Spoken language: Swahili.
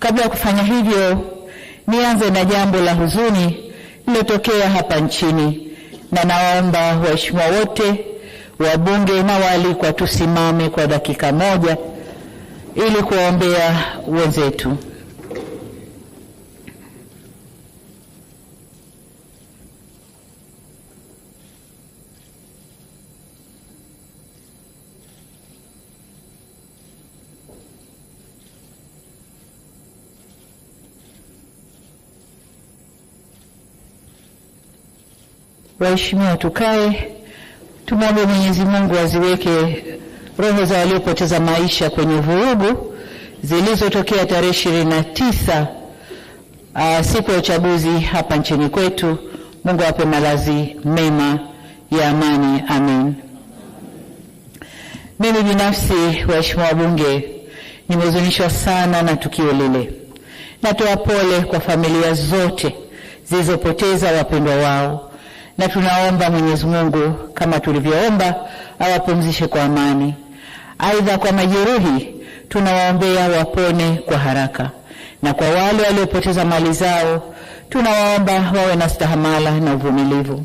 Kabla ya kufanya hivyo, nianze na jambo la huzuni lililotokea hapa nchini, na nawaomba waheshimiwa wote wabunge na waalikwa tusimame kwa dakika moja ili kuwaombea wenzetu. Waheshimiwa, tukae tumwombe Mwenyezi Mungu aziweke roho za waliopoteza maisha kwenye vurugu zilizotokea tarehe 29 siku ya uchaguzi hapa nchini kwetu. Mungu awape malazi mema ya amani, amin. Mimi binafsi, waheshimiwa wabunge, nimehuzunishwa sana na tukio lile. Natoa pole kwa familia zote zilizopoteza wapendwa wao, na tunaomba Mwenyezi Mungu kama tulivyoomba awapumzishe kwa amani. Aidha, kwa majeruhi tunawaombea wapone kwa haraka, na kwa wale waliopoteza mali zao tunawaomba wawe na stahamala na uvumilivu.